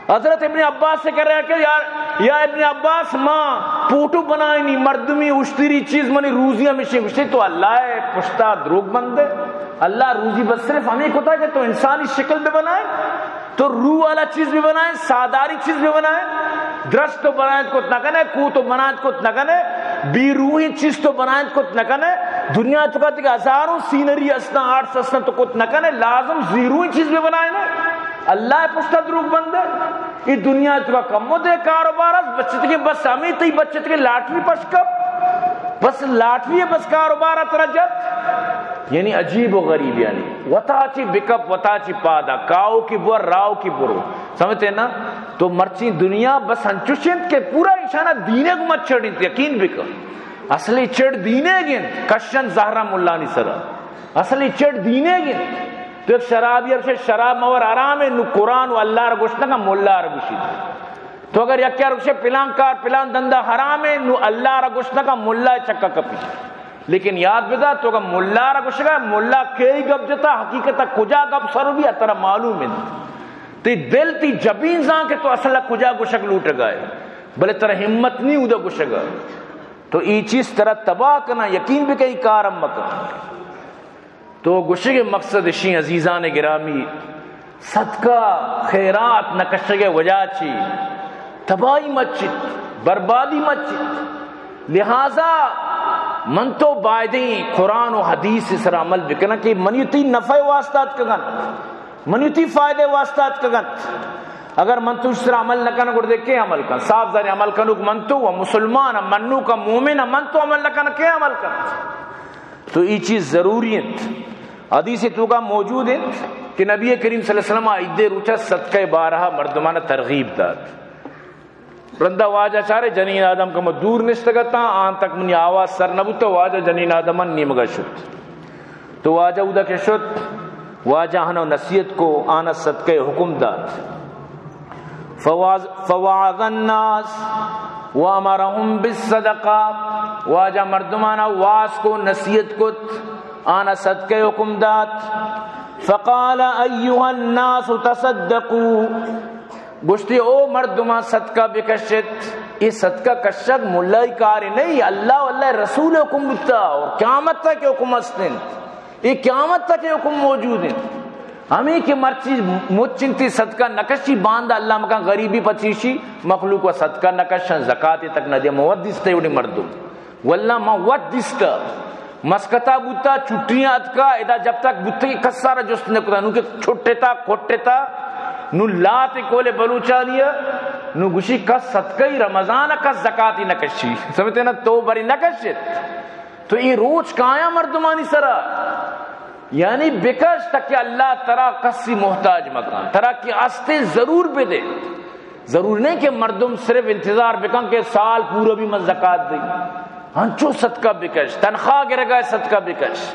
حضرت ابن عباس سے کہہ رہے ہیں کہ یا، یا ابن عباس، ما فوٹو بنائینی، مردمی اشتری چیز منی روزی ہمیشہ۔ گوشتے تو اللہ ءِ پشتا دروگ بندے؟ اللہ روزی بس صرف ہمیں کتا کہ تو انسانی شکل بہ بنائے، تو روح والا چیز بہ بنائے، ساداری چیز بہ بنائے، درشت تو بنائت کت نہ کنے، کوہ تو بنائت کت نہ کنے، بے روحیں چیز تو بنائت کت نہ کنے۔ دنیا ءِ توکا دیگہ ہزاروں سینری استاں، آرٹس استاں، تو کت نہ کنے، لازم زی روحیں چیز بہ بنائے نا۔ اللہ ءِ پشتا دروگ بندے۔ اے دنیا ءِ توکا کمو دے کاروبار است، بچتگیں بس ہمیں تئی بچتگیں لاٹری پش کپ، بس لاٹری ءِ بس کاروبار ءَ ترا جت۔ یعنی عجیب و غریب، یعنی وتا چی بکپ، وتا چی پادا، کاؤ کی بور، راؤ کی برو۔ سمجھتے نا؟ تو مرچی دنیا بس انچوش انت کہ پورا ایشانا دینے گو مچڑ انت، یقین بکن۔ اصلی چڑ دینے گنت، کشن زہرا ملانی سرا۔ اصلی چڑ دینے گنت۔ تو ایک شرابی ارشے شراب مور حرام ہے، نو قرآن و اللہ را گوشت نکا، ملا را گوشیت۔ تو اگر یکے ءَ گوشے پلان کار، پلان دندا حرام ہے، نو اللہ را گوشت نکا، ملا ءِ چکا کپی۔ لیکن یاد بدا، تو اگر ملا را گوشگا، ملا کئی گپ جتا، حقیقتا کجا گپ سر بی، ترا معلوم انت۔ تی دل، تی جبین زان کہ تو اصلا کجا گوشگ لوٹگا ہے، بلے ترا ہمت نی اودا گوشگا۔ تو ای چیز ترا تباہ کنا، یقین بکئی کارم مکن۔ تو گوشگ ءِ مقصد اشی، عزیزان گرامی، صدقہ خیرات نہ کشگ ءِ وجہ چی تباہی مچت، بربادی مچت۔ لہذا من تو بایدیں قرآن و حدیث ءِ سر عمل بکناں کہ منی تئی نفع واسطہ اتکگن، منی تئی فائدہ واسطہ اتکگن۔ اگر من تو اس سر عمل نہ کناں، گڑا دے کے عمل کن؟ صاف ظاہر عمل کنوک من تو و مسلمان، منوک مومن، من تو عمل نہ کناں، کے عمل کن؟ تو ای چیز ضروری انت۔ حدیث توکا موجود انت کہ نبی کریم صلی اللہ علیہ وسلم عید روچا صدقہ بارہا مردمانا ترغیب دات۔ رندا واجہ چارے جنین آدم کمو دور نشتگتاں، آن تک منی آواز سر نہ بوتا، واجہ جنین آدمان نیمگا شت۔ تو واجہ اودا کہ شت، واجہ آنو نصیحت کو، آنا صدقہ حکم دات۔ فواز-، فوعظ الناس وامرهم بالصدقہ، واجہ مردمانا واز کو، نصیحت کت، آنا صدقہ حکم دات۔ فقال ایها الناس تصدقوا، گوشتی او مردمان صدقہ بکشت۔ اے صدقہ کشگ ملائی کارے نہیں، اللہ و اللہ رسول حکم بوتا اور قیامت تک حکم است انت۔ اے قیامت تک حکم موجود انت۔ ہمیں کہ مرچی مچ انتی صدقہ نہ کشی، باندا اللہ مکان غریبی پچیشی، مخلوق و صدقہ نہ کشن، زکاتے تک نہ دے، موت دیستے وڑی مردم۔ واللہ ما وت دیستا، مسکتا بوتا، چھٹیاں اتکا، ادا جب تک بوتے کہ کسارا جست نہ کتا، نو کہ چھٹتا، کھٹتا، نو لاتے کولے بلوچانیا، نو گوشی کس صدقہ ای رمضان، کس زکاتی نہ کشی۔ سمجھتے نا؟ تو بری نہ کشت۔ تو اے روچ کایاں مردمانی سرا، یعنی بکش تاکہ اللہ ترا کسی محتاج مکان، ترا کہ استیں ضرور بدے۔ ضرور نہیں کہ مردم صرف انتظار بکن کہ سال پورا بھی من زکات دئی، ہنچو صدقہ بکش، تنخواہ گرگا صدقہ بکش۔